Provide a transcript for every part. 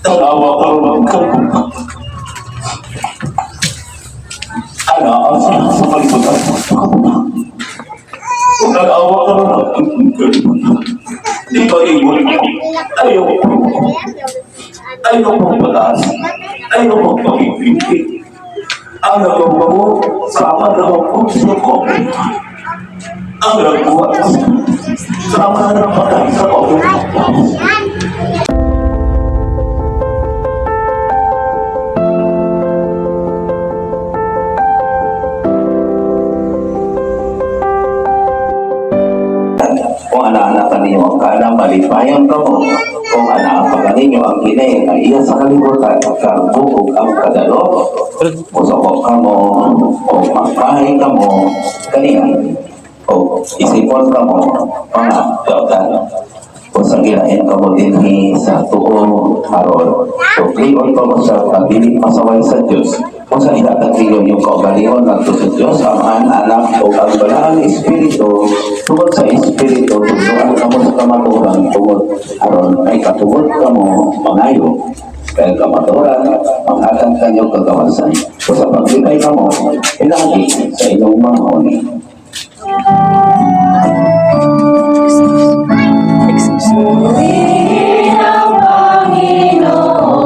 Tanawa karon ang kalibutan. Anaa sila sa kalibutan pagkabutang. Kung nag-awa karon ang kalibutan. Di ba ingon ko? Ayaw ko. Ayaw mo pataas. Ayaw mo pagipindi. Ang nagmamamo sama naman po sa covenant. Ang nagbuhat sama na patay sa covenant. Kung ana-ana kaninyo ang kaalam, malipayan kamo. Kung ana pa kaninyo ang kini nga iya sa kalibutan, kargo ug ang kadalok, musoko kamo, o makahay kamo, kaniya, o isipon kamo, mga dautan. Kung sa gilain kamo dinhi sa tuo aron tuklion kamo sa pagdili pasaway sa Dios. Kung sa ihatag ninyo yung kaugalingon ngadto sa Dios, Amahan, Anak, o ang Balaang Espiritu, tungod sa Espiritu, tudloan kamo sa kamatuoran tungod aron may katungod kamo mangayo. Kaya kamatuoran, manghatag kanyo kagawasan. Kung sa paglipay kamo, ilagi sa inyong mga huni. Purihin ang Panginoon,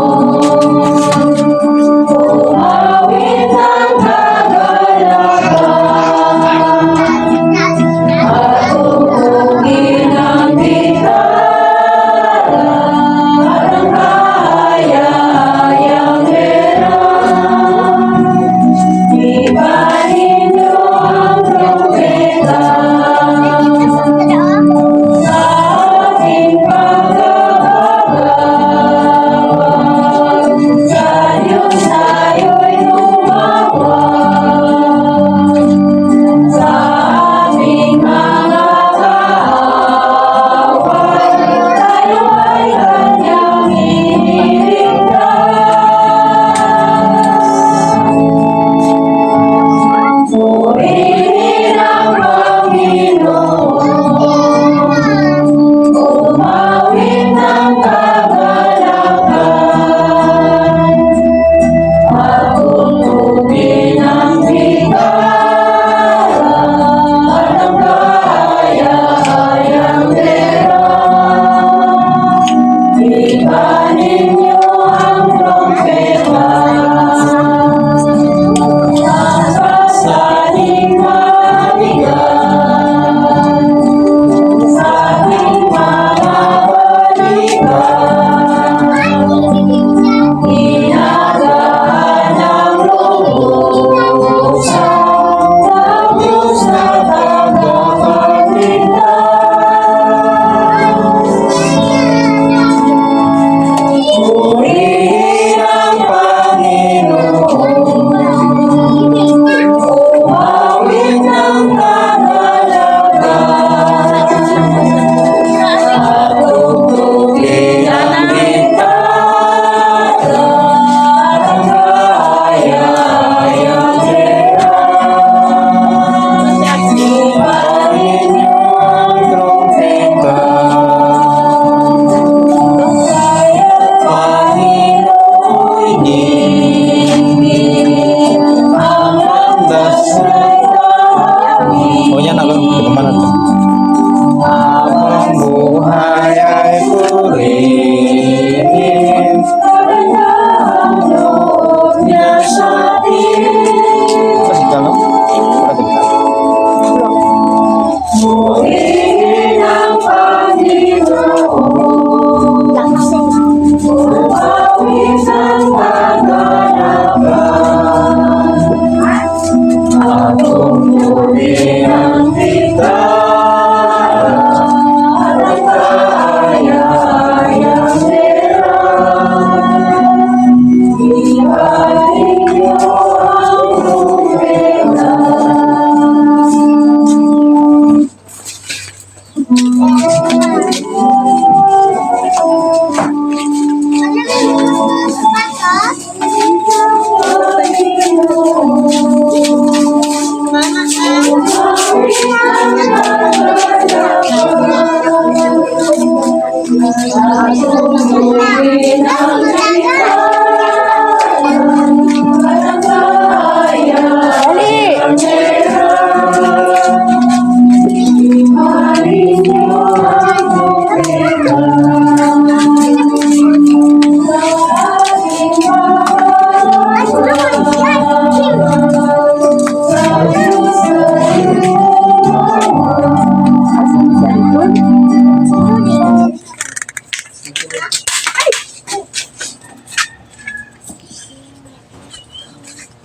umawit ng kagalakan, at tugtugin ang gitara at ang kaaya-ayang gera. Ibahin niyo ang trumpeta sa ating Panginoon.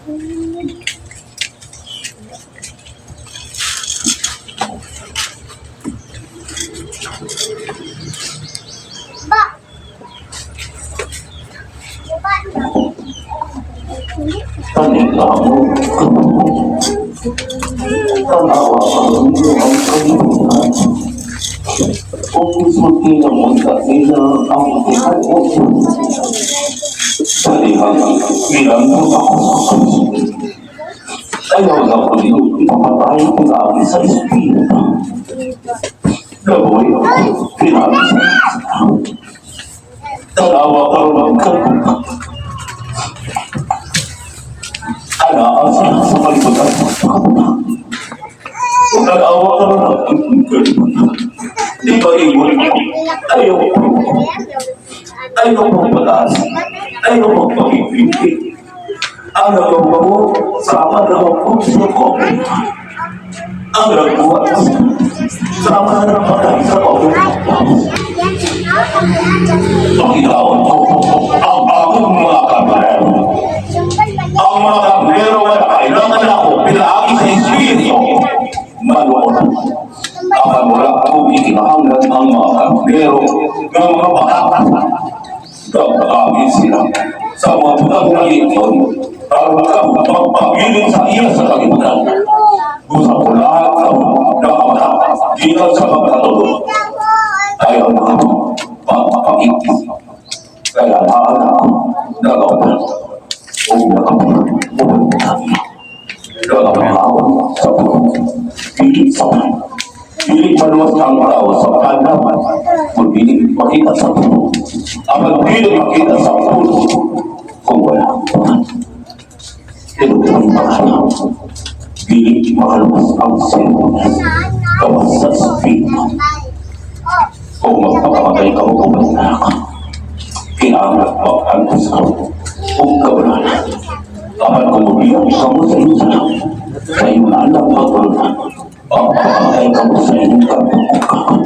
Panigamo kamo. Tanawa ninyo ang kalibutan. Kung isulti na mo sa nila ang tihay. Sa dihang nilandong ako sa krus. Ayaw na ko ninyo ipapatay pinaagi sa espiritu. Nabuhay ako pinaagi sa isla. Tanawa karon ang kalibutan. Ana sila sa kalibutan. Makabuta. Kung nag-awa karon ang kalibutan. Di ba ingon ako? Ayaw ko. Ayaw ko pataas. Ayaw ko pag-ibig. Ang nagawa mo, sama na ako sa COVID. Ang nagawa sama na patay sa COVID. Panginoon ko, ang akong mga kabrero. Ang mga kabrero nga kailangan ako pinaagi sa Espiritu. Manuot. Apan wala ko ikinahanglan ang mga kabrero ng mga bata. Gagawin sila sa mga butang ng iton aron ka magpabilin sa iya sa kalibutan. Gusto ko lahat ng nakamata gikan sa pagkatulog. Ayaw na ako pagpapakit. Kaya naan ako nagawa o nakapupunta. Nagapakaon sa puno. Dili sa dili maluwas ang tao sa pandaman kung dili makita sa puno. Apan dili makita sa puno kung wala ang pangan. Tinutuloy makalaw. Dili makaluwas ang sermones gawas sa espiritu. Kung magpakamatay ka o kumanta ka, kinahanglan mag-antos ka ug kabulalan. Apan kung mubiyak ka mo sa iyong sala, sa iyong anak magulungan, magpakamatay ka mo sa iyong kabukukan.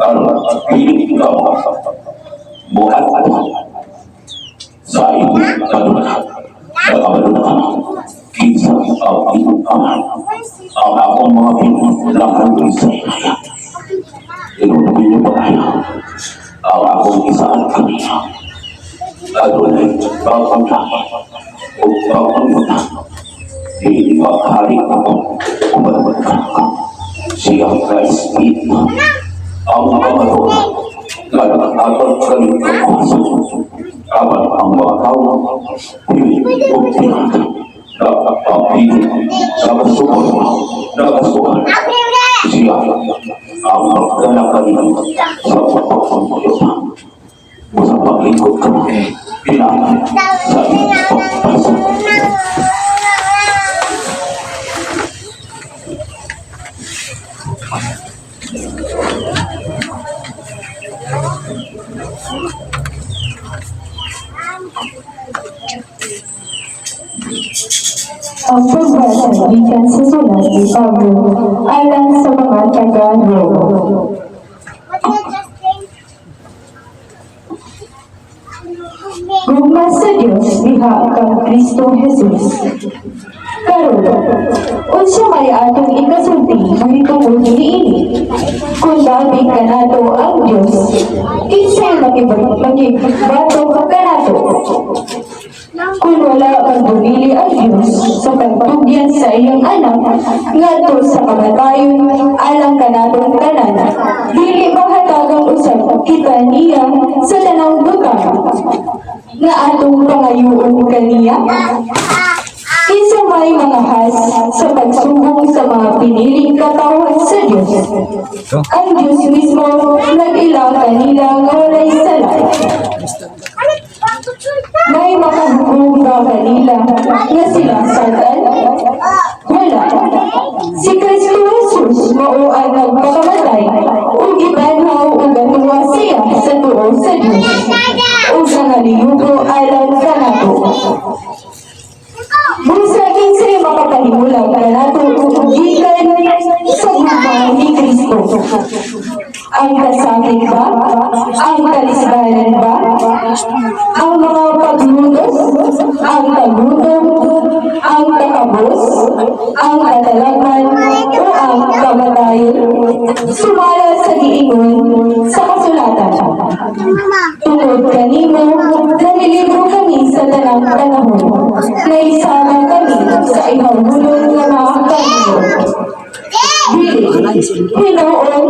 Aron dili ka buhat sa iyong kadulanan. Nakabalo na ka kinsa ang iyong amahan. Ang akong mga pinulanghan sa inaya. Tinutuloy niyo ba kayo? Ang akong isaan kanina. Adunay bagong langit o bagong yuta. Di maghari ako umalabad ka. Siya ka espiritu. Ang kamatuoran nga nakatatag kaning kapuso. Apan ang mga tao dili og tinata. Nakapapili, nakasukol, nakasuhan. Siya ang magdala kanino sa pagpapamuyo. O sa paglingkod ka pinangan sa iyong pagpasok. Ang pagbasa gikan sa sulat ni Pablo alang sa mga taga-Roma. Gugma sa Dios diha kang Kristo Jesus. Karon, unsa may atong ikasulti mahitungod niini? Kung tabig kanato ang Dios, kinsay makibatok kanato? Kung wala magbumili ang Dios sa pagtugyan sa iyang anak ngadto sa kamatayon alang kanatong tanan, dili ba hatagang usab kita niya sa tanang butang nga atong pangayoon kaniya? Kinsa may mangahas sa pagsumbong sa mga piniling katawhan sa Dios? Ang Dios mismo nag-ila kanila nga walay sala. May makahukom ba kanila nga sila satan? Wala. Si Kristo Jesus mao ang nagpakamatay ug gibanhaw ug gatuwa siya sa tuo sa Dios ug nangaliyugo alang kanato. Busa kinsay makapahimulag kanato gikan sa gugma ni Kristo? Ang kasakit ba? Ang kalisdanan ba? Ang mga paglutos? Ang kagutom? Ang kakabos? Ang katalagman? O ang kamatayon? Sumala sa giingon sa kasulatan: "Tungod kanimo, naliligo kami sa tanang panahon. Naisama kami sa ihahulon nga mga kanding." Dili, hinuon,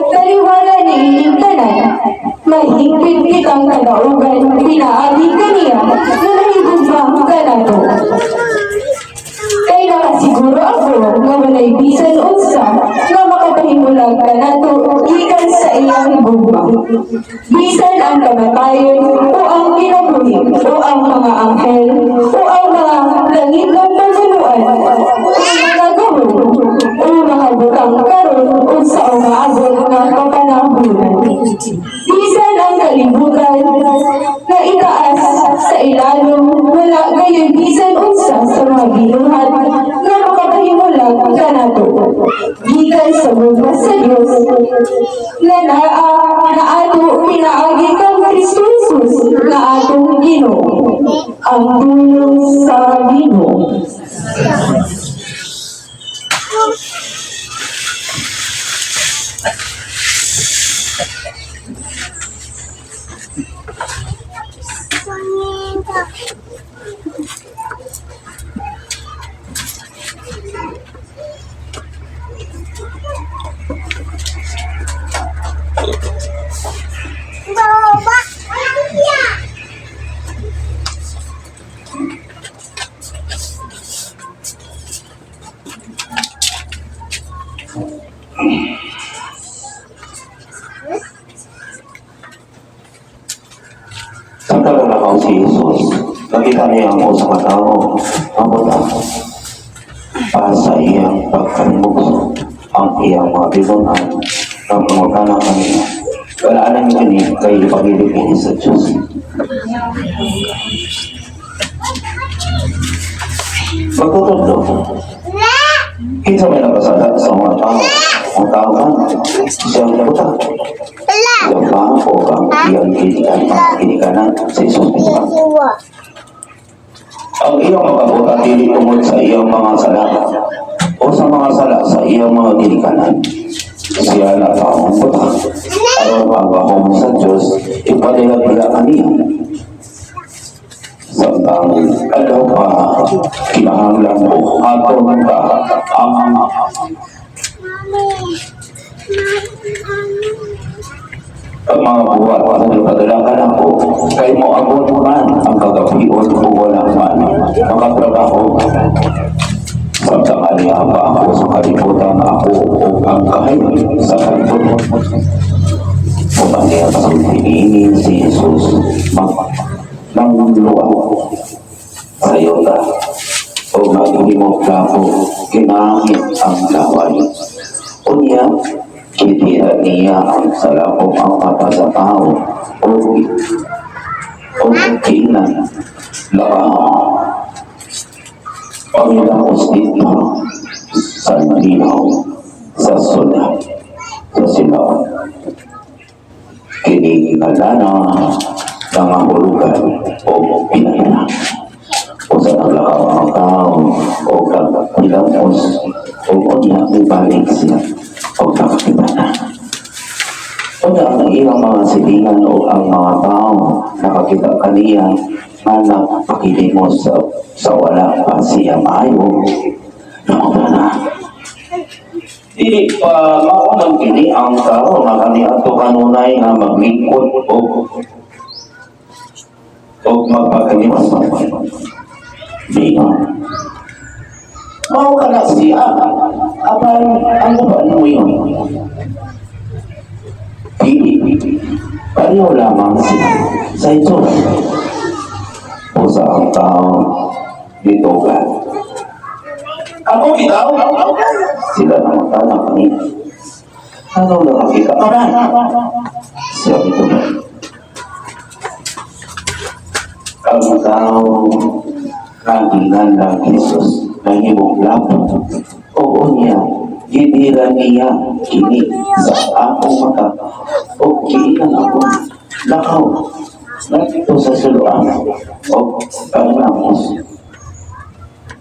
taliwala niining tanan, mahigpit kitang kadaugan pinaagi kaniya nga nahigugma kanato. Kay nakasiguro ako nga walay bisan unsa nga makapahimulag kanato gikan sa iyang gugma. Bisan ang kamatayon o ang kinabuhi o ang mga anghel o ang mga langitnong paguluan o mga gahom o mga butang karon o sa umaabot nga kapanahunan. Bisan ang kalibutan nga itaas sa ilalom, wala gayoy bisan unsa sa mga ginuhat nga makapahimulag kanato gikan sa gugma sa Dios nga naa na ato pinaagi kang Kristo Jesus nga atong Ginoo. Ang pulong sa Ginoo. Sa naglakaw si Jesus, nakita niya ang usa ka tawo nga buta pa sa iyang pagkalimugso. Ang iyang mga tinunan ng mga kaniya: "Kalaanan kini kay ipabilin kini sa Diyos." Pagtutudlo, kinsa may nakasala sa mga tao? Ang tao ba? Siyang buta. Siya ba o ang iyang ginikanan? Si Jesus mismo. Ang iyang makabuta dili tungod sa iyang mga sala o sa mga sala sa iyang mga ginikanan. Siya natawong buta aron ang gahom sa Diyos ipadayag diha kaniya. Samtang adlaw pa, kinahanglan buhaton ta ang mga buhat nga nagpadala kanako, kay moabot man ang kagabhion o wala man makatrabaho. Samtang ania pa ako sa kalibutan, ako og ang kahayag sa kalibutan. Uban niya kasulti niini si Jesus nangluwa sa yuta o naghimong lapo ginamit ang laway. Unya, gitira niya ang salapong ang mata sa tao o giingnan, "Lakaw, pangilamos didto sa linaw sa sulod sa Siloam." Kini nga lana nangahulugan og pinadala. O sa naglakaw ang tao o nagpilamos o unya mibalik siya o nakakita na. Unya ang iyang mga silingan o ang mga tao nakakita kaniya nga nagpakilimos sa wala pa siya maayo, na. Dili pa mao man kini ang tao nga kaniadto kanunay nga maglingkod og magpakalimos? Bingon, mao kana siya. Apan ano ba mo yun? Dili, pareho lamang sila sa itsura. O sa ang tao nitugan, "Ako bitaw." Sila nangutana kaniya, "Ano nakakita ka na?" Siya nitugan. Ang tao nga giingnan ni Jesus nahimong lapo o unya Gidira niya kini sa akong mata o giingnan ako, "Lakaw ngadto sa Siloam og panghilamos."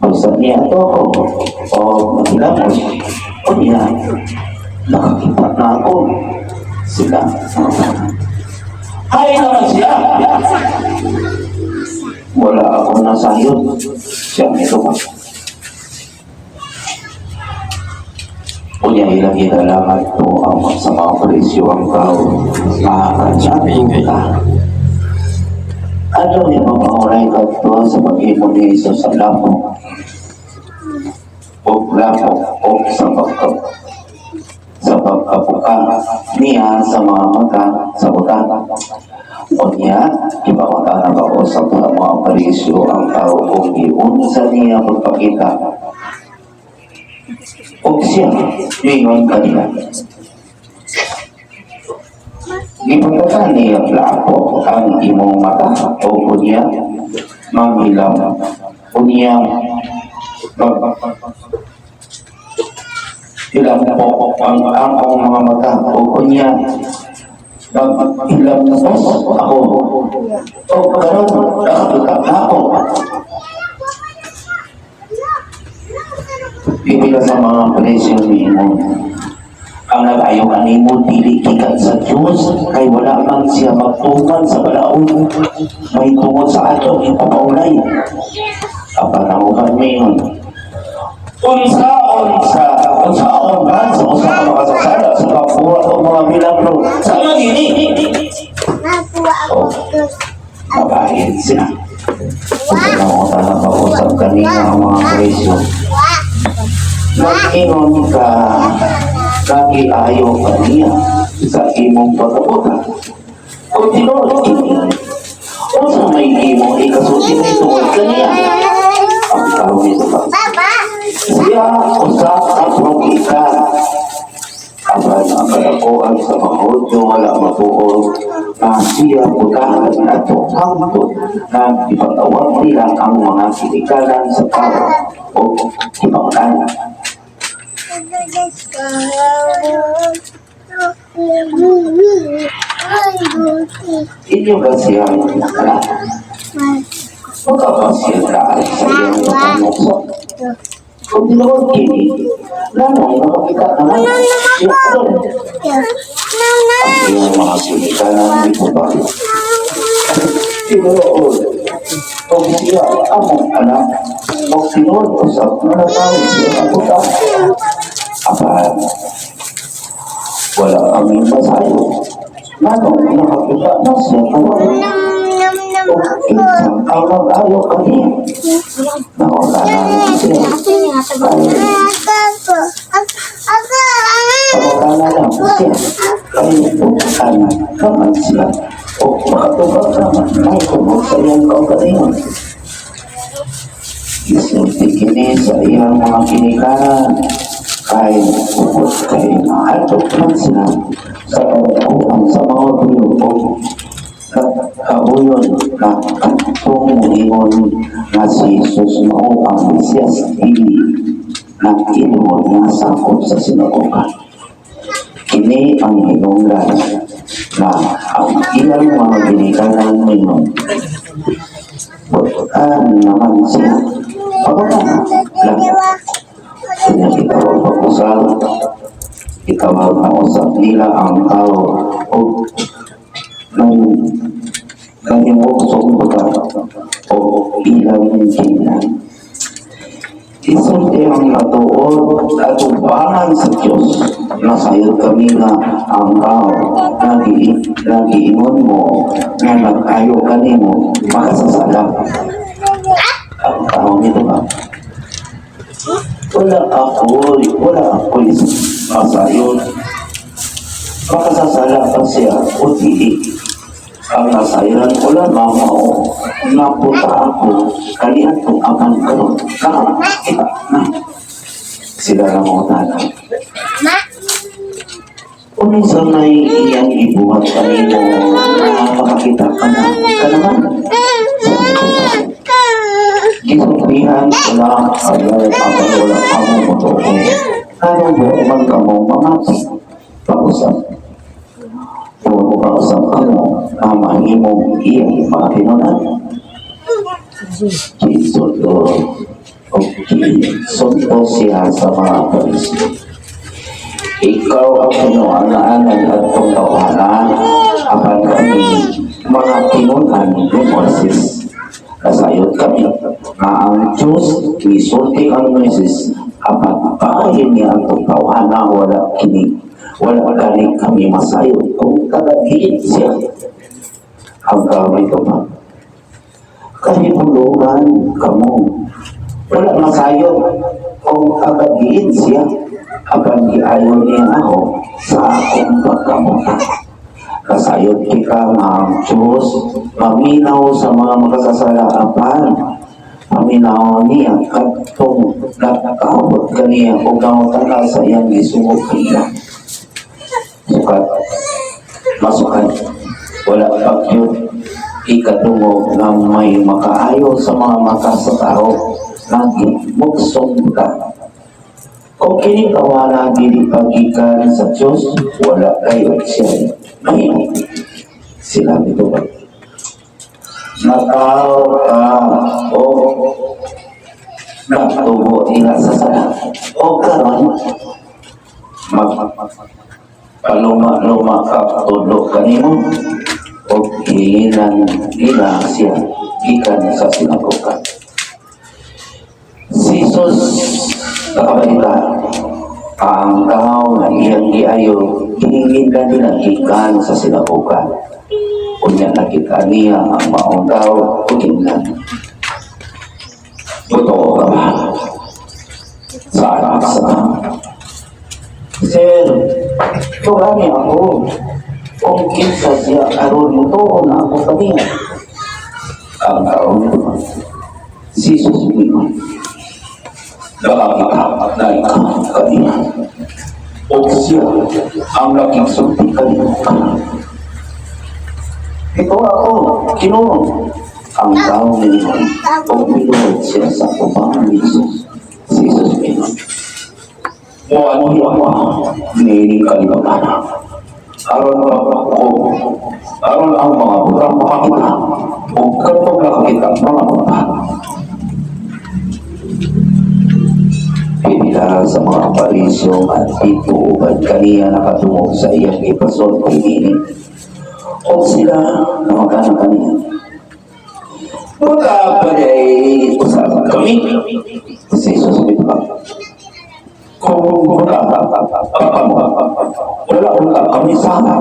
Busa niadto ako o naghilamos. Unya, nakakita na ako. Sila. Hay naman siya! "Wala ako nasayod." Siya nito ba? Unya ilang gidala ngadto ang sa mga Pariseo ang tao nga ka. Ano yung mga kadto sa paghimo ni Jesus sa lamok o lamok o sa pagkabuka niya sa mga mata sa buta. Unya, ipakita na ba sa mga Pariseo ang tao kung giunsa niya magpakita. O siya, ningon kanila, "Gipakita niya lapo ang imong mata o unya manghilam unya mag hilam po ang akong mga mata o unya maghilamos ako o karon nakakita na ako." Pipila sa mga Pariseo niingon, "Ang nag-ayo kanimo dili gikan sa Dios kay wala man siya magtuman sa balaod mahitungod sa atong ipapaulay." Apan ang uban miingon, "Unsaon man sa usa ka makasasala sa pagbuhat og mga milagro sa mga gini?" Oh, mabahin sila. Kung ano ko usap kanina ang mga Pariseo, "Nag-ingon ka nagiayo ka niya sa imong pagkabuta. Kung tinuod kini, unsa may imong ikasulti tungod kaniya?" Ang tao nito ba? "Siya usa ka propeta." Apan ang kadakuan sa mga Hudyo wala matuo na siya butahan adto hangtod na ipatawag nila ang mga ginikanan sa tao o gipangutana. "Inyo ba siyang anak? Wala ba siya daan sa iyang panukso? Kung tinuod kini, nganong nakakita naman siya karon?" Ang iyang mga ginikanan nitubag, "Tinuod og siya among anak, og tinuod usab nga natawo siya nga buta. Apan wala kami masayod nganong nakakita na siya karon o kinsa ang nag-ayo kaniya." Nangutana siya kay pangutana lang siya kay buta naman sila o makatubag naman mahitungod sa iyang kaugalingon. Gisulti kini sa iyang mga ginikanan kay tungod kay nahadlok man sila sa kadakuan sa mga Hudyo o kauyon na kadtong moingon nga si Jesus mao ang Mesiyas dili na tinuod nga sakop sa sinagoga. Kini ang hinungdan na ang ilang mga ginikanan ningon, "Butan naman siya. Pangutana lang." Kanya gitawag pag-usap, gitawag na usap nila ang tao o nang nahimok buta o ilang ginan, "Isulti ang matuod atubangan sa Diyos. Nasayod kami nga ang tao nagiingon mo nga nag-ayo kanimo makasasala." Ang tao nito ba? Wala ako'y masayod. Makasasala pa siya o dili. Ang nasayran ko lamang mao naputa ako kaniadtong apan karon nakakita na." Sila nangutana, "Unsa may iyang ibuhat kanimo nga makakita ka na ka naman?" "Gisultihan ko na kamo apan wala kamo motuo. Ngano Nganong di man kamo mamati? Pausap. O pausap kamo nga mahimong iyang mga tinunan. Gisulto o gisulto siya sa mga Pariseo. Ikaw ang tinuanaan at tawhana, apan kami mga tinunan ni Moises. Kasayod kami nga ang Diyos misulti kang Moises, apan bahin niya ang tawhana, wala kini, wala kani kami masayod kung tagadiin siya. Ang gawin ko pa kahibulugan kamo, wala masayod kung tagadiin siya, apan giayo niya ako sa akong pagkabuta. Kasayod kita nga ang Diyos maminaw sa mga makasasala, apan paminaw niya kadtong nagkaabot kaniya o nangutana sa iyang gisugo kaniya. Sukat masukan, wala pagyud ikadungog nga may makaayo sa mga mata sa tao, nagmuksong ka. Kung kini tawhana dili pagikan sa Diyos, wala kayo siya mahimo. Sila ito ba? Nataw ka o natubo ila sa sala. O karon mag paluma-luma ka tudlo kanimo o gihinan nila siya gikan sa sinagoga. Si Jesus nakabalita ang tao nga iyang giayo gihinginlan nila gikan sa sinagoga. Unya nakita niya ang maong tao ug giingnan, "Totoo ka ba sa Anak sa Tao?" "Sir, tuani ako kung kinsa siya aron mutuo na ako kaniya." Ang tao nito, si Jesus miingon, "Nakakita na ikaw kaniya, o siya ang nakigsulti kanimo." "Ito ako, Ginoo," ang tao miingon, o miluhod siya sa atubang ni Jesus. Si Jesus miingon, "Moanhi ako niining kalibutan aron ko aron ang mga butang makakita ug kadtong nakakita mga butang." Pipila sa mga Pariseo at dito uban kaniya nakadungog sa iyang ipasulti niini. O sila nangutana kaniya, "Wala pa ay usab kami?" Si Jesus mitubag, "Kung wala kamo, wala unta kami sala.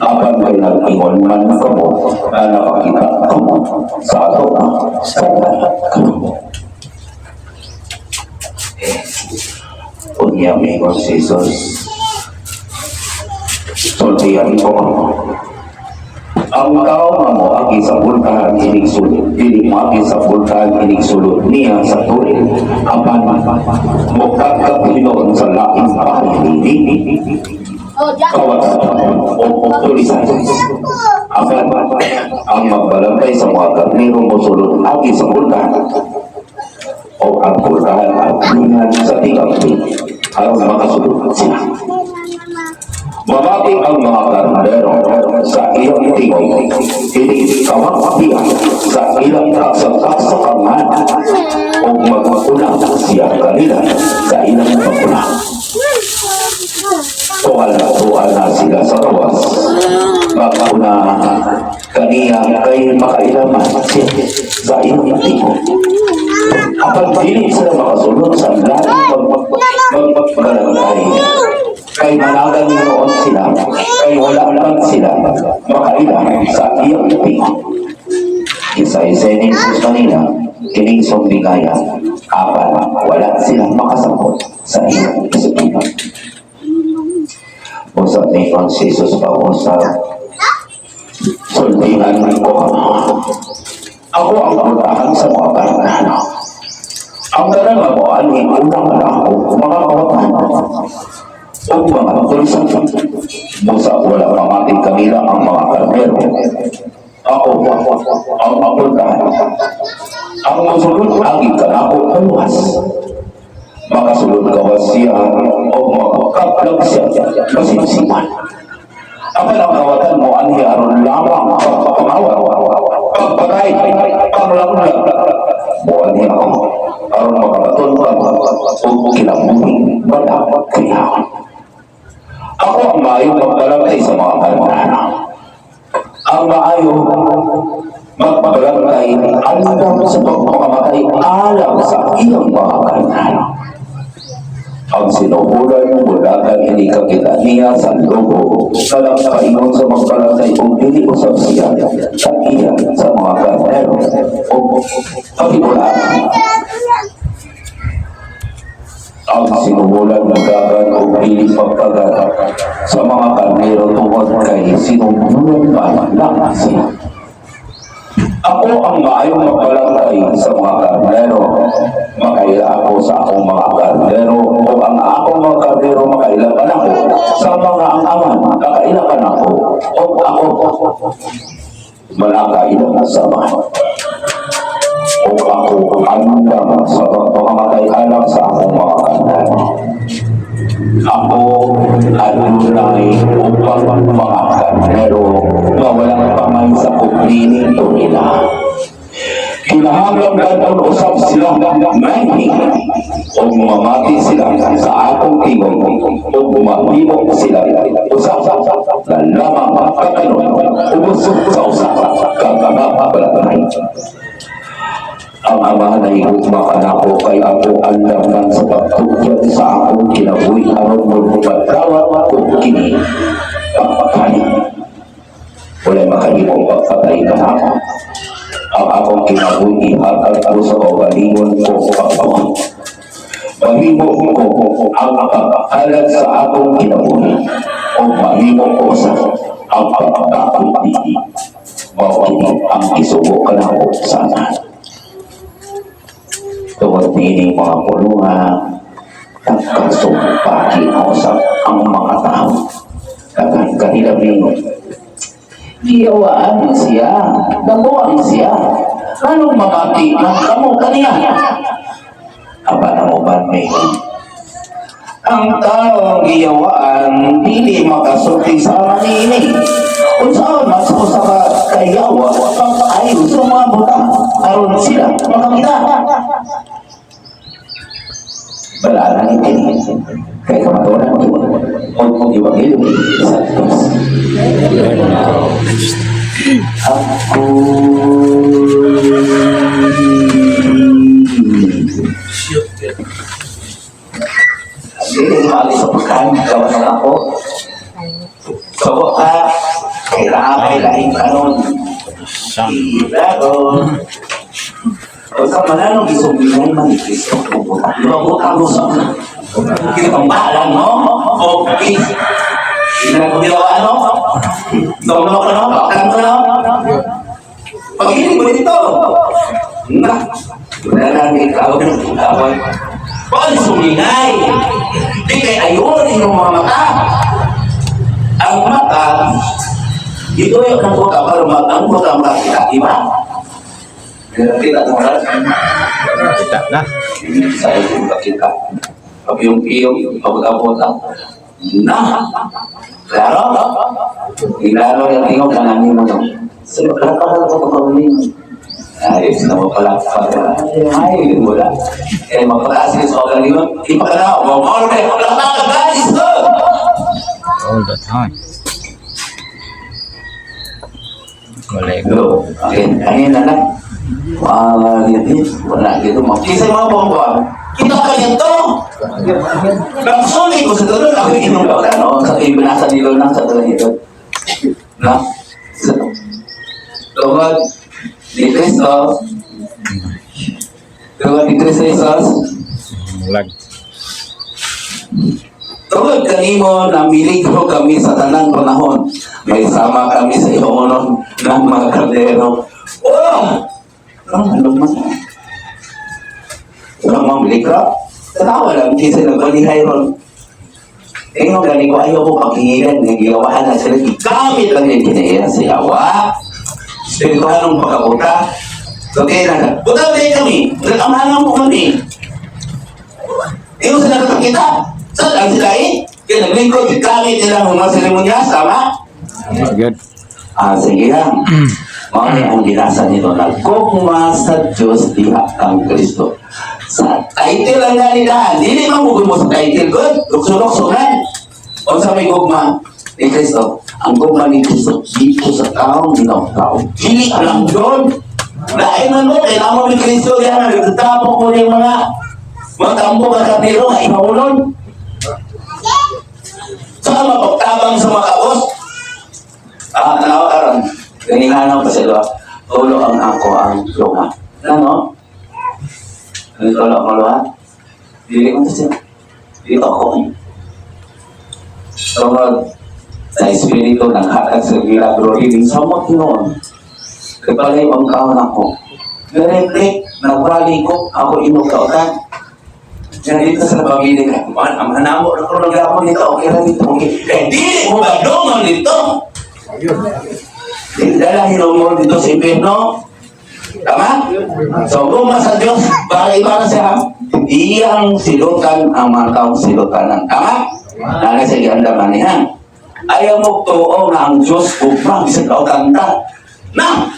Apan kay nag-ingon man kamo na nakakita kamo sa ato, sala kamo." Unya mingon si Jesus, "Sultihan ko kamo. Ang tao nga moagi sa pultahan inig sulod, dili moagi sa pultahan inig sulod niya sa toril, apan mokadto hinuon sa laing bahin niini. Kawatan o tulisan. Apan ang magbalantay sa mga karnero mosulod agi sa pultahan o ang pultahan ablihan sa tig-abli aron makasulod sila. Mamati ang mga karnero sa iyang tingog, inig kawat siya sa ilang kasakasakangan o maguna siya kanila sa ilang paguna. Tual na tual na sila sa gawas. Maguna kaniya kay makailaman siya sa iyang tingog. Apan dili sila makasulod sa laing magbalantay kay managan noon sila kay wala man sila makaila sa iyang tingog." Gisaysay ni Jesus kanila kining sumbingaya, apan wala sila makasabot sa iyang isugiban. Usab ni Jesus pag-usab, "Sultihan ko kamo. Ako ang pultahan sa mga karnero. Ang tanan nga moanhi una kanako mga kawatan ug mga tulisan. Busa wala mamati kanila ang mga karnero. Ako ang pultahan. Ang mosulod agi kanako maluwas. Makasulod gawas siya o lang siya masinsipan. Apan ang kawatan moanhi aron lamang pagpangawat, pagpatay, panglanglag. Moanhi ako aron makabaton ka og kinabuhi wala kayahon. Ako ang maayong magbalantay sa mga karnero. Ang maayo magbalantay andam sa pagpakamatay alang sa iyang mga karnero. Ang sinuhulan mudagan ini kakita niya sa lobo kalang paingon sa magbalantay ug dili usab siya tag-iya sa mga karnero o paghibulaan. Ang sinuhulan mudagan og dili pagkagat sa mga karnero tungod kay sinuhulan pa lang siya. Ako ang maayong magbalantay sa mga karnero. Makaila ako sa akong mga karnero o ang akong mga karnero makaila pa nako sa mga ang Amahan nakaila pa nako o ako malakaila sa Amahan. O ako andam sa pagpakamatay alang sa akong mga karnero. Ako adunay ubang mga karnero nga walang pamay sa kublining nila. Kinahanglan dad-on usab sila may ug mamati sila sa akong tingog ug mahimo sila usa na lamang ka kanon ubos sa usa ka mga balantay. Ang Amahan nahigugma kanako kay ako andam man sa pagtugyan sa akong kinabuhi aron mopadawat ko kini pagpakali. Walay makahimo pagpatay kanako. Ang akong kinabuhi ihatag ko sa kaugalingon ko pagbuhat. Mahimo ko ang paghalad sa akong kinabuhi o mahimo ko sa ang pagdakop niini. Mao kini ang isugo kanako sa Amahan. Tungod niini mga pulunga, nagkasumpaki usab ang mga tao. Daghan kanila mingon, "Giyawaan siya, nabuang siya. Anong mamati man kamo kaniya?" Apan ang uban mingon, "Ang taong giyawaan, dili makasulti sama niini. Unsaon man sa usa ka kayawa pag-ayo sa mga buta aron sila makakita?" Balaan kini kay kamatuoran kini ug ebanghelyo sa Diyos. Ako. Dili maalis sa pagkain, gawas na ako. So, kailangan may laing kanon. Ilago. O sa mananong isuminay man ni Kristo. Mabuta mo sa kita pambalan, no? Okay. Hindi na ko ginawa, ano? Domno ka, no? Baklan ka, no? Pag-inig mo dito. Na. Wala na, ikaw ng ikaw. Bakit sumingay? Di kay ayon inyong mga mata. Ang mata, ito yung ang buta para ang buta makita, di ba? Kita mo na. Kita na. Sa iyo makita. Pag yung iyong abot-abot na. Klaro? Klaro yung tingog ka namin mo. So, palakpakan ko ito kami. Ayos na mo palakpak. Ay, wala. Eh, magpataas sa kaugalingon. Di pa ka na. Wow, palakpakan, guys! Go! All the time. Malego. Go. Okay, ayun na lang. Wala gitu. Wala gitu. Kisa mga bongga. Kita ka nito. Nagsuli ko sa tulog. Ako inom ka. Ano? Sa ibinasa nilo na sa tulog ito. Na? Tungod ni Kristo. Tungod ni Kristo Jesus. Lag. Tungod kanimo namiligro kami sa tanang panahon. May sama kami sa ihonon ng mga kardero. Oh! Ano man? Wala mang miligro? Tanawa lang, kisa nagbalihay ron. Ingon gani ko, ayaw ko paghingilan, nga gilawaan na sila. Gamit lang yung kinaiya sa yawa. Espirituhanong pagkabuta. Okay na. Buta ba kami? Nag-amahan mo kami. Ingon sila nakakita. Saan lang sila eh? Kaya Seremonyas, tama? Good. Ah, sige lang. Mao ni ang ginasa nito. Nagkugma sa Diyos diha kang Kristo. Sa title ang ganidahan. Dili man mo sa title, good. Lukso-lukso man. Unsa may gugma ni Kristo? Ang gugma ni Kristo dito sa taong ginoo. Dili lang doon. Lain man mo, kailangan mo ni Kristo diha na nagtatapok mo yung mga matambo ka karnero nga imaulon. Sa mapagtabang sa mga kabos, ah, tanawa karon. Ganihanaw pa sila. Tulo ang ako ang luha. Ano? Ano tulo ang luha? Dili ko siya. Dili ako eh. Tungod sa espiritu ng hatag sa milagro healing sa mga noon. Kagbalay ang kaon ako. Directly, nagbali ko, ako inugkautan. Yan dito sa pamilya ka. Man, ang hanamo na ko nagapon dito, okay ra dito, okay. Eh, dili mo ba dungon dito? Dala mo dito sa impyerno. Tama? So, guma sa Diyos, para iba na siya. Iyang silutan ang mga taong silutanan. Tama? Nana sa giandaman niya. Ayaw mo tuo nga ang Diyos gugma, bisag kautan ta. Na!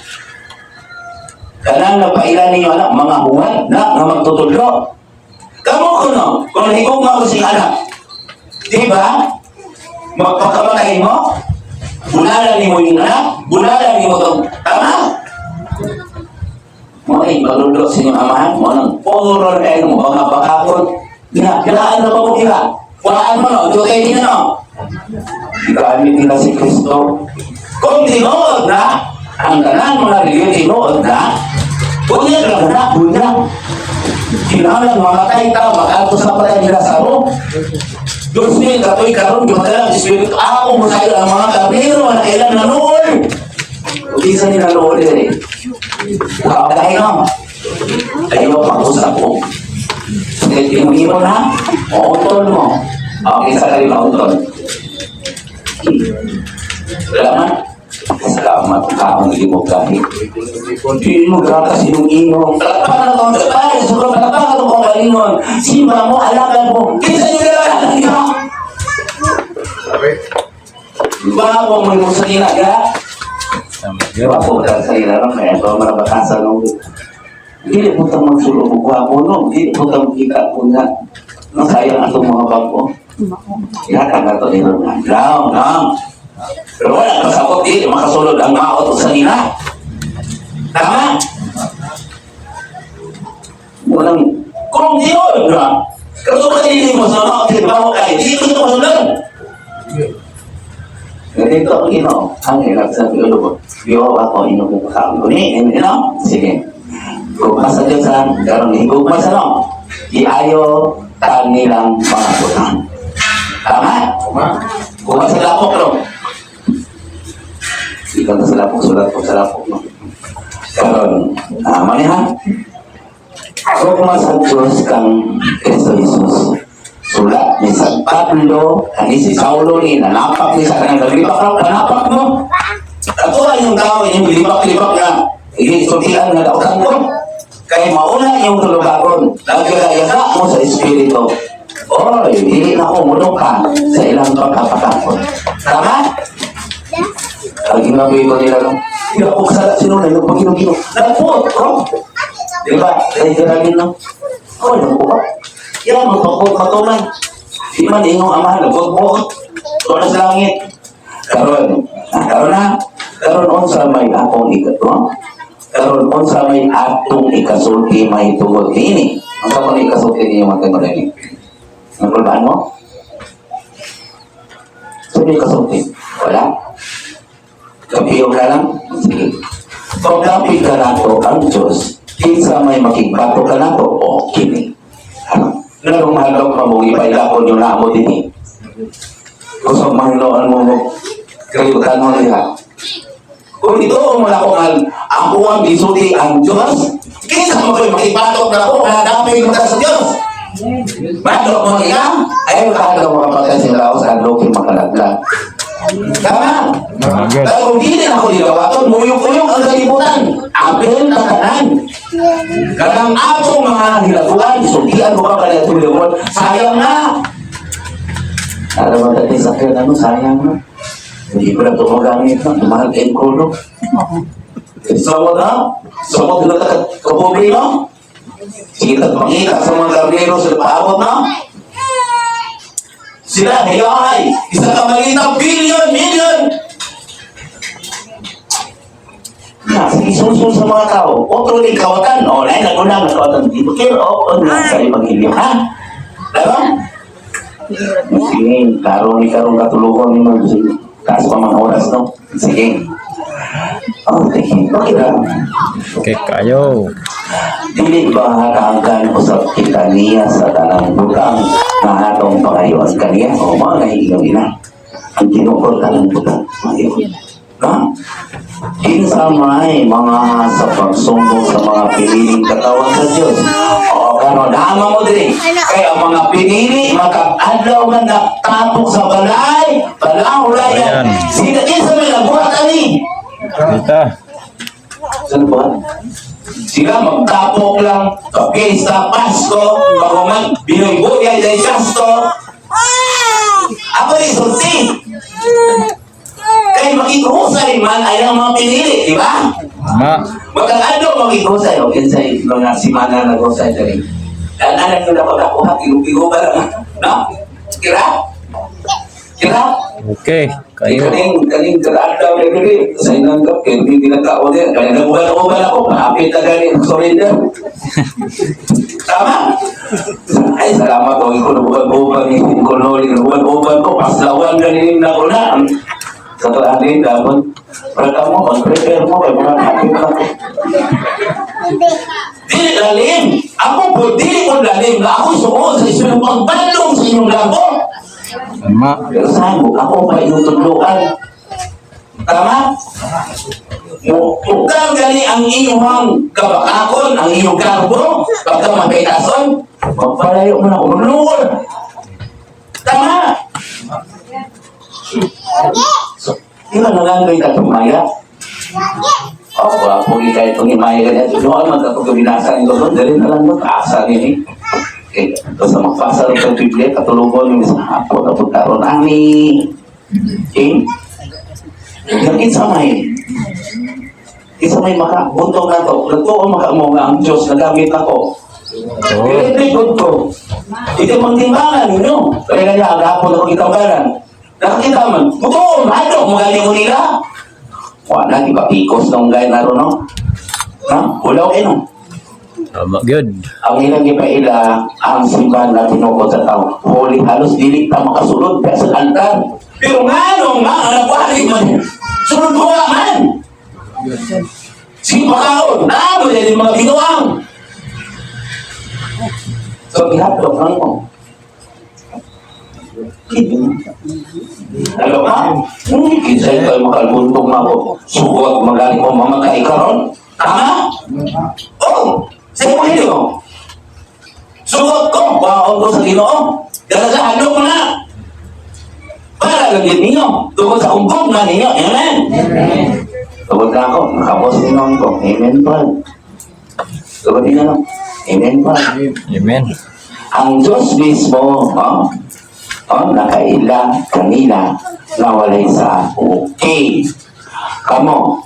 Kanang napaila ninyo anak, mga huwad na nga magtutudlo. Kamu kuno, kung higugma ko sing anak, di ba? Magpakamatay mo, bunalan nimo yung anak, bunalan nimo tong tama. Mo ay malulo sa inyong amahan, mo nang puro na kayo mo, mga bakakot. Gina, ginaan na pa mo kila. Walaan mo no, di kayo niya no. Ikamit nila si Kristo. Kung tinuod na, ang tanan mga reliyon tinuod na, bunyag lang na, bunyag. Kinahanglan mamatay ta, makaadto sa patay nila sa ro. Diyos ni katoy karon gimatay ang espiritu ako mo sa ang mga karnero na kailan nanuol. Bisa nila nanuol eh. Wa dahil no. Ayaw pag-usap ko. Imo na, utol mo. Okay, sa kanila utol. Salamat. Salamat kaon di mo gahi. Di mo gatas yung inong. Palakpakan na itong ay, sobrang palakpakan itong kagalingon. Simba mo, alagan mo. Kinsa nyo na lang. Bago mo yung sa nila, ga? Tama good. Bago mo sa nila, no? Kaya ito, marabatasan nung dili po tang magsulog og gwapo, no? Dili po tang kita po na. No, sayang atong mga bago. Ihatag na to nila. Down, down. Pero wala kasabot, dili makasulod ang maot sa nila. Tama? Walang, kung di mo, na, kung ka dili mo sa mga trabaho kay, di ko ito masunod. Ganito ang ino, ang ilag sa ulo ko. Yo ako ino ko pakaon ko ni, ino, sige. Gugma sa Diyos ha, karon higugma sa no. Iayo kanilang mga butang. Tama? Gugma sa lapok no. Ikaw na sa lapok, sulat ko sa lapok no. Karon, tama ni ha? Gugma sa Diyos kang Kristo Jesus. Sulat ni San Pablo, ani si Saulo ni nanapak ni sa kanang naglipak na, nanapak mo. Ato ay yung tao, yung libak-libak na, isultian nga dautan ko. Kay mauna yung tulugagon, nagkaya mo sa espiritu. Oy, dili na ko munuka sa ilang pagkapakakot. Tama? Ang ginabi ko nila, no? Hindi ako kasala sino na yung pagino-gino. Nagpuot ko. Di ba? Dahil galagin, no? Oh, nagpuot. Yan, magpapuot matuman. Di man ingong amahan, nagpuot. Tuwa sa langit. Karon, karon na, karon unsa may akong ikato? Karon unsa may atong ikasulti may tungod niini? Unsa man ikasulti niyo mga tungod niini? Nakulbaan mo? Sino ikasulti? Wala? Kapiyo ka lang? Sige. Kung kapit ka nato ang Diyos, kinsa may makigbato ka nato, o kini. Ano? Narong hadlok pa mo, ipailapon yung namo din eh. Gusto mahiloan mo mo, kalibutan mo nila. Kung ito mo na kung ang ako ang gisulti ang Diyos, kinsa mo ko'y makibatok na ako, hanapin mo ta sa Diyos. Batok mo niya, ayaw ka daw makapatay sa tao sa hadlokin makalaglag. Tama? Tama good. Pero kung di na ako nilawaton, muyong-uyong ang kalibutan. Apel na tanan. Kanang atong mga hilaguan, sultian mo ka kaya tulungon, sayang na. Alam mo dati sa akin, ano, sayang na. Hindi ko na ito magamit na. Mahal kayong krudo. Samot na? Samot na ka kapobre, no? Sige, pangita sa mga karnero sa paabot, no? Sila, hiyahay! Isa ka malita, billion, million! Na, sige, sulsul sa mga tao. Otro din kawatan. O, lain na kunang kawatan. Di ba kayo? O, na sa ebanghelyo, ha? Diba? Sige, karon ni karon katulugon ni mo. Sige, taas pa mga oras, no? Sige. Oh, sige. Okay na. Okay kayo. Dili ba hakaangkan usab kita niya sa tanang butang nga atong pangayoan kaniya o mga nahiinom ina ang tinukod tanang butang pangayoan. Ha? Kinsa may mga sa pagsumbong sa mga piniling katawan sa Diyos. O karon dama mo diri. Kay ang mga pinili makadlaw man natapok sa balay, balahulayan. Ayan. Sila kinsa may nabuhat ani? Dita. Saan ba? Sila magtapok lang, pagkesa Pasko, pag Binoy-buyay dahil gasto. Ako rin sulti. Kay makikuhusay man ay ang mga pinili, di ba? Tama. Magkakado makikuhusay. O kinsay mga simana na husay dali. Ang anak nyo na ko nakuha, kinukigo ba lang? No? Kira? Kira? Okay. Kayo. Kaning kaning kadaadlaw rin dili sa inang kap kay hindi nagkaon din kaya naguban-uban ako hapit na gani surrender. Tama? Ay salamat ko iko naguban-uban ni ko noli naguban-uban ko paslawan gani na ko na. Sa tuan din dapat para mo mag-prepare mo kay mga hapit na ko. Dili lalim. Ako po dili ko lalim na ako suod sa inyong pagbanlong sa inyong labo. Tama. Pero saan mo? Ako pa inyong tudluan. Tama? Mukhang gani ang inyong kabakakon, ang inyong karbo, pagka mapitason, magpalayo mo na ulul. Tama? So, di ba nangandoy ka tumaya? Oh, wapo kayo itong himaya ganyan. Doon man katong kabinasa nito doon, dali na lang mo, asa nini. Okay, tapos sa magpasa ng kang Biblia, katulugon yung isang hapon, tapos karon ani. Okay? Yung kinsa may makabuntong na to, nagtuo maka mo nga ang Diyos na gamit ako. Oh. Dili ko to. Ito pangtimbangan ninyo. Kaya kanya, ang hapon ako gitambanan. Nakakita man, mutuo, hadok, magaling mo nila. Wala, di ba pikos nung gaya na ron, no? Ha? Ulaw eh, no? Tama. Good. Ang ilang gipaila, ang simbahan na tinukod sa tao. Holy, halos dili ta makasulod pa sa altar. Pero nga, no, nga, anak ko, man. Sulod ko nga man. Sige, makaon. Naamo yan yung mga binuang. So, gihatlok lang mo. Alam ka? Kinsay kayo makalbuntog na ako. Sugot magaling mo mamatay karon. Tama? Oh! Sa mo mo. Sugot ko, baon ko sa Ginoo. Dalaga hadlok mo na. Para lang din ninyo. Tungkol sa kumpong na ninyo. Amen? Tugod na ako, nakabos ni ko. Amen pa. Tugod din ano? Amen pa. Amen. Ang Diyos mismo, oh, oh, nakaila kanila na walay sa okay. Kamo,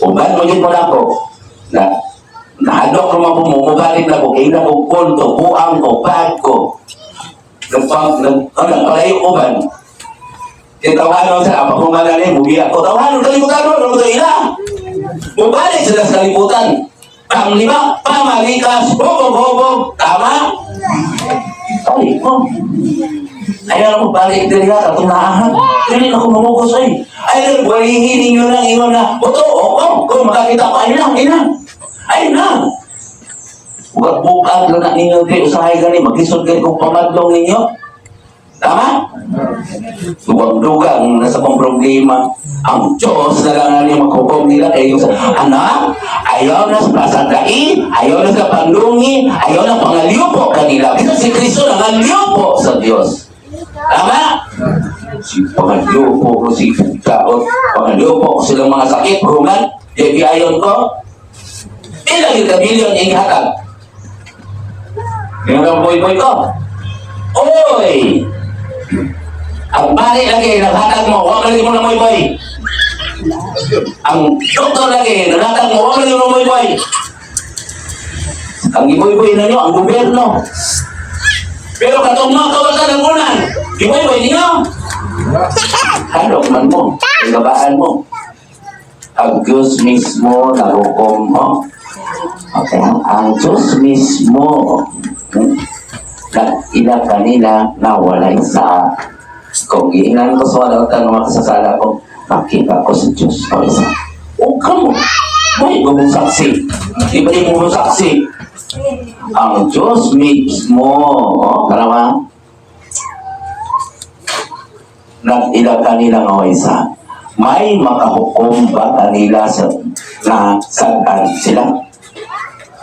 uban mo yun mo na ako, na nahadlok naman po mo, mugalit na ko, kaila ko, kulto, buang ko, bag ko. Nagpang, nag, oh, nagpalayo uban. Titawanon sa apa kung manali, mubiya ko. Tawanon, kalimutan mo, ano ito ila? Mubalik sila sa kalibutan. Panglima, pamalikas, hubog-hubog, tama? Ay, oh. Ayaw na mo balik diri ha, katong naahan. Dili na ko mamugos ay. Ay, walihin ninyo lang ingon na, buto, oh, oh, kung makakita ko, ay na, ay na. Ay na. Bukag-bukag lang na ninyo, di usahay gani, maglisod gani kung pamadlong ninyo. Tama? Dugang-dugang nasa kong problema. Ang Diyos na lang ang maghukom nila kayo sa anak, ayaw na sa pasagai, ayaw na sa panlungi, ayaw na pangaliupo kanila. Kasi si Kristo nangaliupo sa Diyos. Tama? Si pangaliupo ko si Kaot, pangaliupo ko silang mga sakit, human, di ayon ko. Ilang yung kabilyon yung hatag. Yung ang boy-boy ko. Oy! Ang pari lagi, naghatag mo, wa lagi mo na moy boy. Ang doktor lagi, naghatag mo, wa lagi mo na moy boy. Ang iboy-boy na nyo, ang gobyerno. Pero katong mga kawasan ng unan, iboy-boy ninyo. Halok man mo, ibabaan mo. Ang Diyos mismo nagukom mo. Okay, ang Diyos mismo nag-ila kanila na walay sa kung giinan ko sa wala ka mga kasasala ko, makita ko sa Diyos o isa. O kamo, may mong saksi. Di ba yung mong saksi? Ang Diyos mismo, oh, karawa, nag-ila kanila nga isa. May makahukom ba kanila sa na sagdan sila?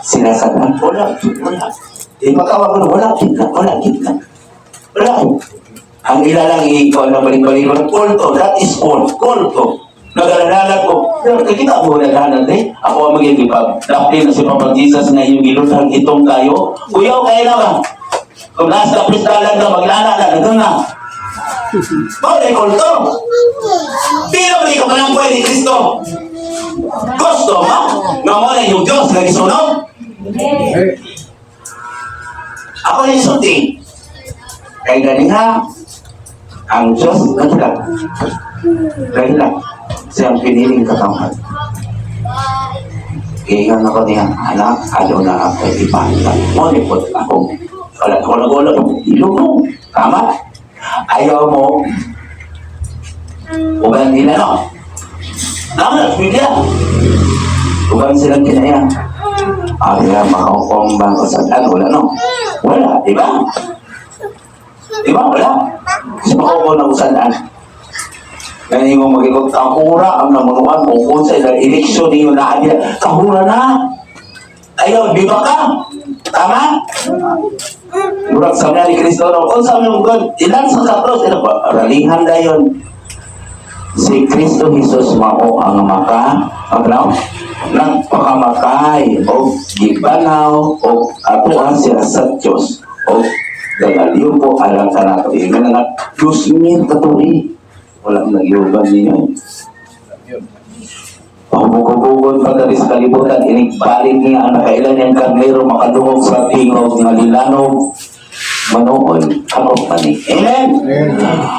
Sila sagdan? Wala, wala. Di makawag ko, wala, kita, wala, kita. Wala. Ang ila lang ikaw na balik-balik, kulto, that is cult, kulto. Nagalalala ko, pero kita mo naghanan eh. Ako ang magiging pag dapli na si Papa Jesus nga iyong gilutan itong kayo. Kuyaw kayo na ba? Kung nasa pristalan ka, maglana na, nagdoon na. Bawal kulto. Pero hindi ko kanang ni Kristo. Gusto ba? Nga mo na yung Diyos na gisunog? Ako na yung sulti. Kay gani ha, ang Diyos naghilag. Naghilag. Siyang piniling katawan. Iingan ako niya, anak, ayaw na ako ipahita. Mo, nipot ako. Wala ako nagulo. Ilugong. Tama? Ayaw mo. Uban nila, no? Tama, Biblia. Uban silang kinaya. Ayaw, makaukom ba ako sa ano? Wala, no? Wala, di ba? Di ba? Wala. Kasi makaukom na usadaan. Ganyan mo magiging kahura ang namunuan mo kung sa ilang eleksyon ninyo na nila. Kahura na! Ayaw, di ba ka? Tama? Murag sa ni Kristo, no? Kung sa mga God, ilan sa kapros, ilan ba? Ralihan dayon. Si Kristo Jesus mao ang maka, ano? Nagpakamatay o gibanaw o atuan siya sa Diyos o gagaliw ko alang kanato. Ingan nga, Diyos mil katuri. Walang nagyuban niyo. Pahubog-hubogon pa dali sa kalibutan, inigbalik niya ang nakailan niyang karnero makadungog sa tingog nga lilanog manuoy ako pani. Amen?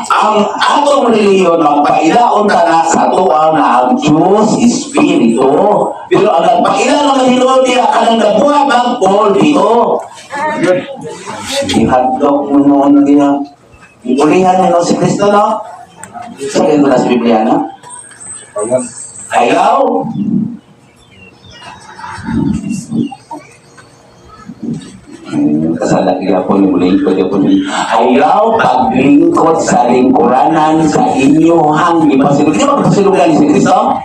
Ang atong relihiyon magpailaon ta na sa atuang na ang Diyos Espiritu. Pero ang nagpaila naman hinuon niya kanang nabuhat ang pulpito. Ihadlok mo noon na niya. Iulihan mo no si Kristo, no? Sa ganito na sa Biblia, no? Ayaw! Kasala kaya po ni muli ko po ni ayaw paglingkod sa lingkuranan sa inyuhang gipasilog. Di ba pasilugan si Kristo?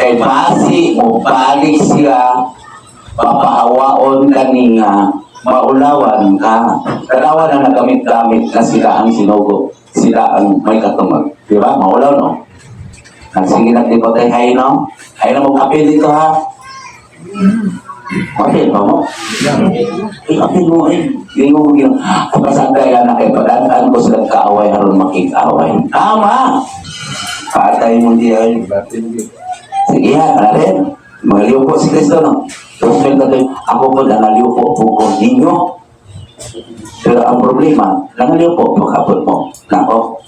Eh basi mo balik siya papahawaon kaninga maulawan ka. Kalawan na nagamit-gamit na sila ang sinugo. Sila ang may katumag. Di ba? Maulaw, no? Sige lang, di ba tayo hay, no? Hay na mo kapil dito, ha? Kapil ba mo? Eh, kapil mo, eh. Hindi mo yun. Kapasagay na kay pagandaan ko silang kaaway, haron makikaway. Tama! Patay mo di ay. Sige ha, rin. Mga po si Kristo, no? Tapos may katoy, ako po nangaliw po po ko ninyo. Pero ang problema, nangaliw po, pagkapot mo. Nako.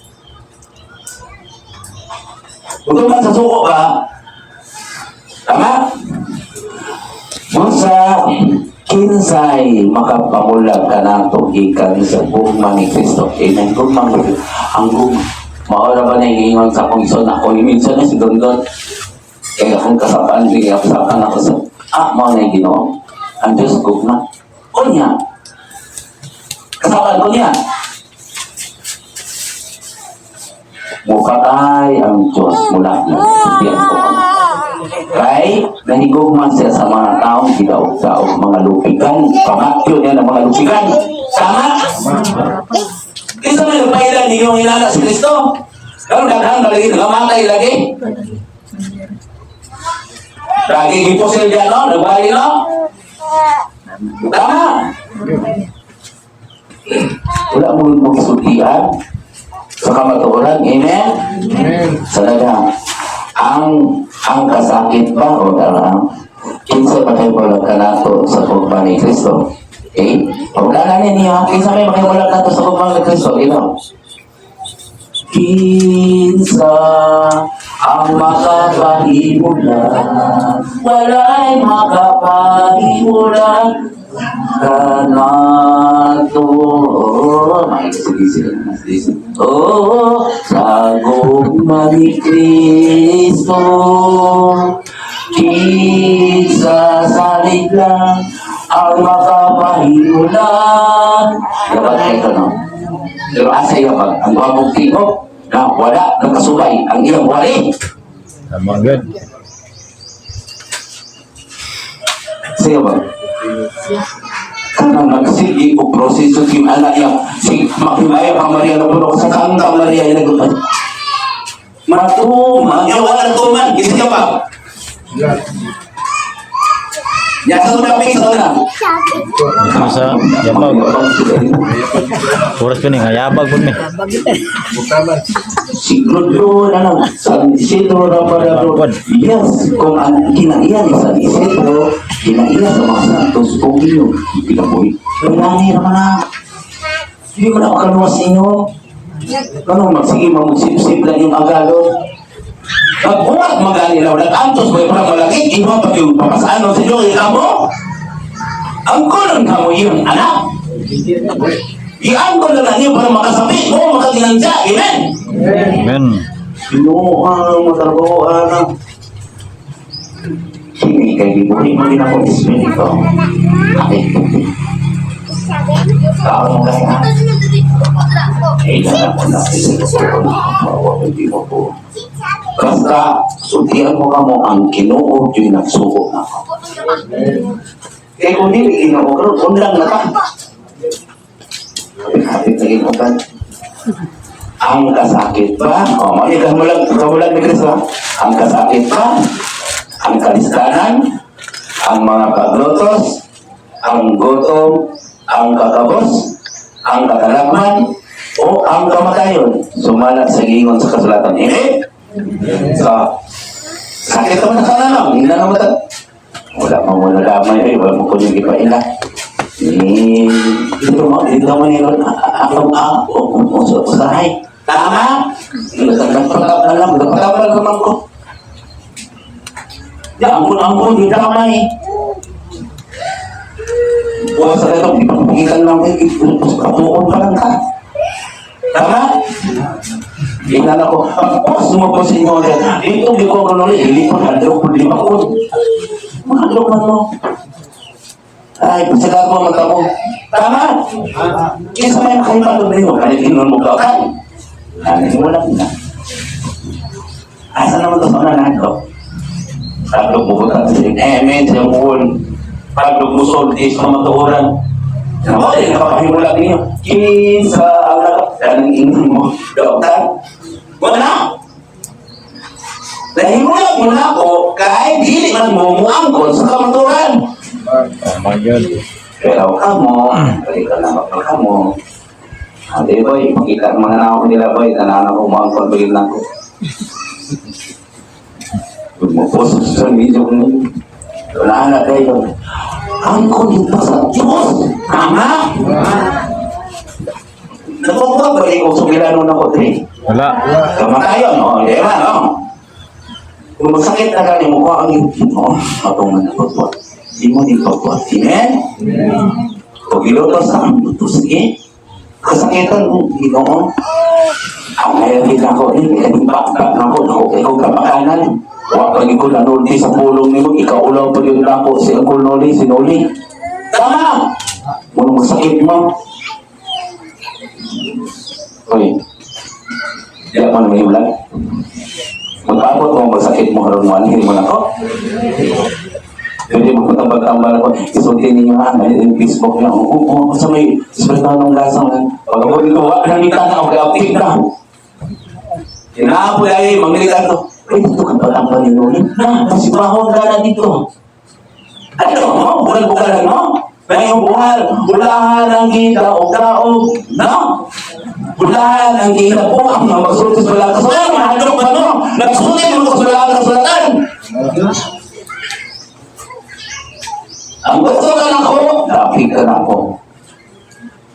Kung man sa suko ka, tama? Unsa kinsay makapamulag ka na gikan sa gugma ni Kristo. Amen. Gugma ni Kristo. Ang gugma. Maura ba na iingon sa akong ison ako? Minsan na si Dondon. Kaya akong kasapaan, di kasapan ako sa, mao na yung Ginoo. Ang Diyos gugma. O niya. Kasapan ko niya. Mukatay ang Diyos mula na diyan ko. Kay nahigugma siya sa mga taong gidaog-daog, mga lupikan. Pamatyo niya ng mga lupikan. Tama? Isa may nagpailan ninyong hinala si Kristo. Pero daghan lagi, nagamatay lagi. Lagi gipusil diyan, no? Nagbali, no? Tama? Wala mo yung magsultian. Sa kamatuoran, amen? Amen. Sa daghang, ang kasakit ba o dara, kinsa makahimulag kanato sa gugma ni Kristo? Okay? Pag na ninyo, kinsa may makahimulag nato sa gugma ni Kristo? Ino. Kinsa ang makapahimulag, walay makapahimulag kanato. May sige, sige, sige. Oh, sa gugma ni Kristo, kinsa salig lang ang makapahimulag. Dapat ito, no? Pero asa iya pag ang gwapong tingog na wala nakasubay ang iyang wali. Tama gyud. Sa iya ba? Kanang nagsige og proseso kim ana iya si makimaya pa Maria na puno sa Santa Maria ina gud. Matuman, yo wala tuman, gisa ka pa. Ya sa una pizza na. Ito sa yabag. Oras pa ni nga yabag pud mi. Siguro na lang, San Isidro Rabadador. Yes, kung ang kinaiya ni San Isidro, kinaiya sa mga santos, kung inyo, pinabuhi. Wala naman na. Hindi mo na ako kaluwas ninyo. Ano, magsige, mamugsip-sip lang yung agalo. Pag-uwag magani na, nag-antos mo yung parang malaki, iba pag yung papasano sa inyo, ikaw mo. Ang kulon ka mo yun, anak. Iangkon na lang niyo para makasabi mo, makaginangja. Amen? Amen. Pinuha, matrabaho, Hindi kay gibuhi mo din ako espiritu. Ay, tao mo kaya. Kailangan ko na hindi mo po. Basta, sultian mo ka mo ang Ginoo yung nagsuko na ako. Kaya kung dili Ginoo, karon undang na ka. Kapit na Ginoo. Ang kasakit ba? O, mali kamulag, kamulag ni Kristo. Ha? Ang kasakit ba? Ang kalistanan? Ang mga paglotos? Ang gutom? Ang kakabos? Ang katalakman? O ang kamatayon? Sumala sa gingon sa kasulatan. Amen? So, sakit naman sa lang. Hindi na naman. Wala mo wala lamay. Ay, wala mo kunyong ipaila. Eh, dito mo, dito mo nilo, ako, ako, usahay. Tama? Nagpatap na lang, nagpatap na lang ko. Ya, ampun, ampun, di damay. Wala sa ito, ipapagitan lang, kapuon pa lang ka. Tama? Tingnan ako, pag-post mo po sa inyo, dito, di ko kanuli, ilipon, hadrok, lima ko. Mahadlok man mo. Ay, pasagad mo mata mo. Tama? Kisa may makahibang ninyo, kahit inon mo ka kan. Ano, wala na. Asa naman to sa una nato? Taglog mo ba sa Amen sa muol. Taglog mo sulti sa kamatuoran. Ako din, nakapahimulag ninyo. Kinsa ang nakapahimulag ninyo mo, doktor? Wala! Nahimulag mo na ako kay dili man mo muangkon sa kamatuoran. Tama gyud. Pero kamo, balik ka na ka mo. Ate boy, makita mga na ako nila boy, tanan ako muangkon bagil na ako. Mo-post sa video ko. Wala na kayo. Angkon dito sa Diyos. Tama? Nakukuha ba rin kung sumilano na ko, Tri? Wala. Kamatayon, no? Di ba, no? Kung masakit na gani mo, kuha ang no? Matungan na pagbuhat. Di mo din pagbuhat. Amen? Kung ilutos ang lutos, sige. Kasakitan mo, Ginoo. Ang mayroon ako, eh, may bakbak na ako, ako, ikaw kapakanan. Wa pa ko nanulti sa pulong nimo, ikaw ulaw pa yun ako, si Uncle Noli, si Noli. Tama! Muna masakit mo. Uy, di ako na may ulan. Magpaabot mo, masakit mo, haron mo, anhin mo na ako. Pwede mo patambal-tambal ako. Isulti ninyo ha, may yung Facebook niya. Oo, oo, sa may espiritu ng lasang. Pag ako dito, wala nang kita na, okay, update na. Kinaapoy ay, manglitan to. Ay, dito ka pala ang Panginoon. Na, nasibahon ka na dito. Ano mo? Bugal-bugalan mo? May buhal, bulahan ang kita o kaog. No? Bulahan ang ginabuang nga magsulti sa balaan kasulatan. Mahadlok ba no? Nagsulti mo sa balaan kasulatan. Ang gusto ka na ko, dapig ka na ko.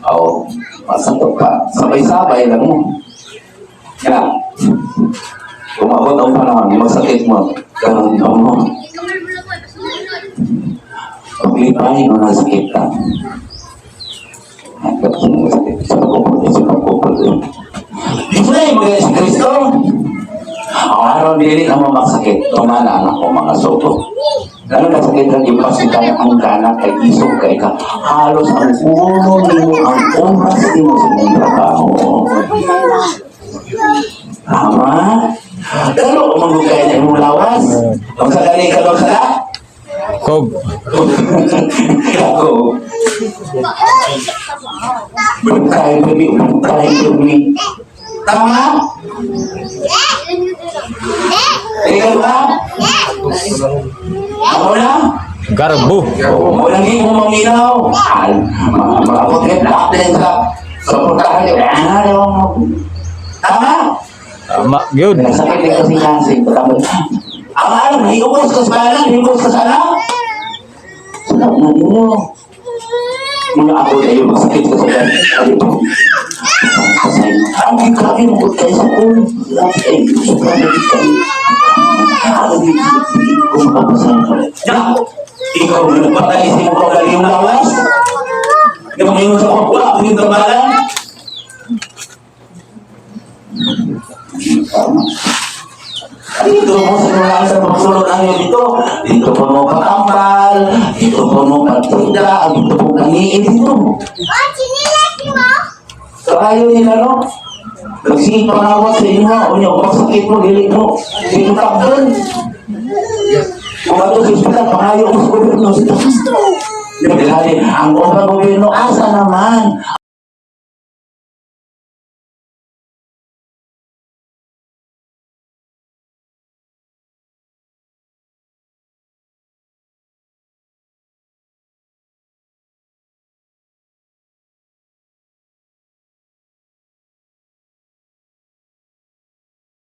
Oo, masakot ka. Sabay-sabay lang mo. Kaya, umabot ang panahon, masakit mo. Ganun ka mo. Paglipay mo na sakit ka. Hindi mo si Kristo. Ang araw dili na mo magsakit, tumana ang ako mga soto. Lalo na sakit kang ipasitan ang gana kay isog kay ka. Halos ang ulo nimo, ang oras nimo sa imong trabaho. Tama? Pero umangugay na imong lawas. Ang sagali ka bang sala? Kog. Ako. Bukay kami, bukay kami. Tama? Ikaw ba? Ako na? Garbo. Oo, walang hindi mo maminaw. Al, mga mga kotrip, lahat din sa puntahan niyo. Ano? Tama? Tama gyud. Nasakit din kasi kasi. Tama. Ang alam, hiukos ka sa anak, hiukos ka sa anak. Sarap na ninyo. Mga ako na yung masakit ka sa anak. Ay, ito. Ang grabe mo kayo sa kung. Ay, sobrang naging kayo. Ang kung makapasan ka. Ikaw na nagpatay sa iyong kagaling lawas. Yung ngayon sa kapwa, ako yung dambalan. Dito mo simula sa pagsulod ang iyo dito. Dito po mo kakambal, dito po mo katinda, dito po kangiin dito. So ayaw nila no? Nagsige pangawat sa inyo, o niyo, pagsakit mo, dili mo, dili mo takdon. Kung ato sa ospital, pangayo mo sa gobyerno. Dili, ang ubang gobyerno, asa naman?